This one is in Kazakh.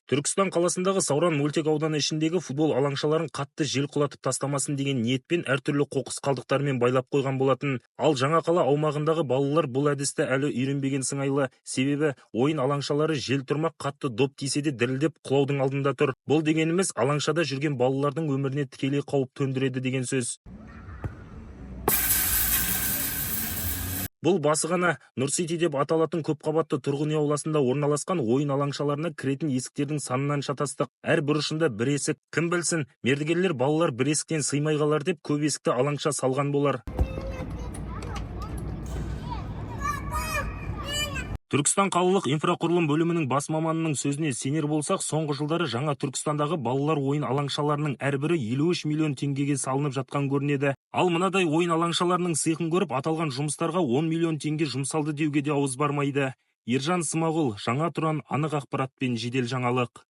Түркістан қаласындағы Сауран мөлтек ауданы ішіндегі футбол алаңшаларын қатты жел құлатып тастамасын деген ниетпен әртүрлі қоқыс қалдықтарымен байлап қойған болатын. Ал жаңа қала аумағындағы балалар бұл әдісті әлі үйренбеген сыңайлы. Себебі ойын алаңшалары жел тұрмақ, қатты доп тисе де дірілдеп құлаудың алдында тұр. Бұл дегеніміз алаңшада жүрген балалардың өміріне тікелей қауіп төндіреді деген сөз. Бұл басы ғана. Нұр Сити деп аталатын көпқабатты тұрғын үй ауласында орналасқан ойын алаңшаларына кіретін есіктердің санынан шатастық. Әр бұрышында бір есік. Кім білсін, мердігерлер балалар бір есіктен сыймай қалар деп көп есікті алаңша салған болар. Түркістан қалалық инфрақұрылым бөлімінің бас маманының сөзіне сенер болсақ, соңғы жылдары жаңа Түркістандағы балалар ойын алаңшаларының әрбірі 53 миллион теңгеге салынып жатқан көрінеді. Ал мынадай ойын алаңшаларының сиқын көріп, аталған жұмыстарға 10 миллион теңге жұмсалды деуге де ауыз бармайды. Ержан Смағұл, Жаңа Тұран, анық ақпарат пен жедел жаңалық.